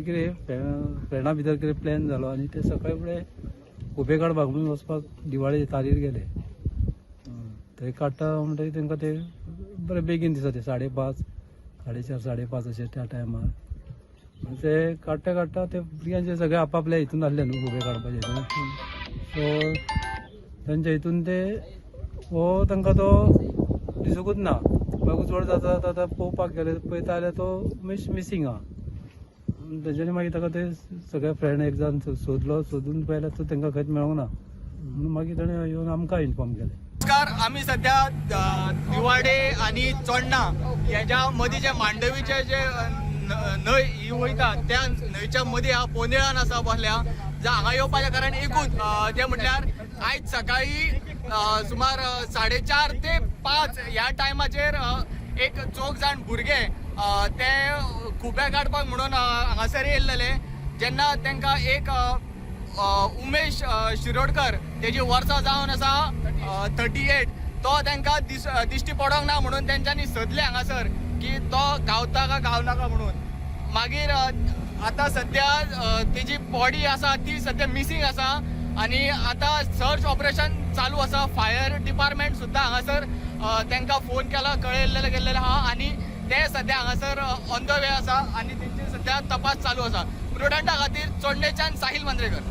कितें फ्रेंडा भितर कितें प्लॅन जालो आनी ते सकाळी फुडें खुबे काडपाक म्हणून वचपाक दिवाळे तारीर गेले. थंय काडटा म्हणटगीर तांकां ते बरें बेगीन दिसता, ते 5:30, 4:30, 5:30 अशें त्या टायमार. ते काडटा काडटा ते भुरग्यांचे सगळे आपापल्या हितून आसले न्हू खुबे काडपाचे हितून. सो तेंच्या हितून ते हो तांकां तो दिसूंकूच ना. मागीर चड जाता जाता पळोवपाक गेले, पळयता जाल्यार तो मिसींग आहा. तेंच्यांनी मागीर ताका ते सगळे फ्रेंड एक जावन सोदलो. सोदून पळयल्यार तो तांकां खंयच मेळोंक ना म्हणून मागीर ताणें येवन आमकां इन्फॉर्म केलें. नमस्कार, आमी सध्या दिवाडे आनी चोडणा हेज्या मदीं जे मांडवीचे जे न्हंय ही वयता त्या न्हंयच्या मदीं हांव पोनेळान आसा बसल्या. जे हांगा येवपाचें कारण एकूच, तें म्हटल्यार आयज सकाळी सुमार 4:30 ते 5 ह्या टायमाचेर एक चौग जाण भुरगे ते खुबे काडपाक म्हणून हांगासर येयल्ले. जेन्ना तांकां एक अ, अ, उमेश शिरोडकर, तेजी वर्सां जावन आसा 38, तो तांकां दिश्टी पडोंक ना म्हणून तेंच्यांनी सोदलें हांगासर की तो गावता काय गावनाका म्हणून. मागीर आतां सद्या तेजी बॉडी आसा ती सद्या मिसींग आसा आनी आतां सर्च ऑपरेशन चालू आसा. फायर डिपार्टमेंट सुद्दां हांगासर तांकां फोन केला, कळयल्लें गेल्लें आहा आनी ते सद्या हांगासर ऑन the वे आसा आनी तेंची सद्या तपास चालू आसा. प्रुडंटा खातीर चोडणेच्यान साहिल मांद्रेकर.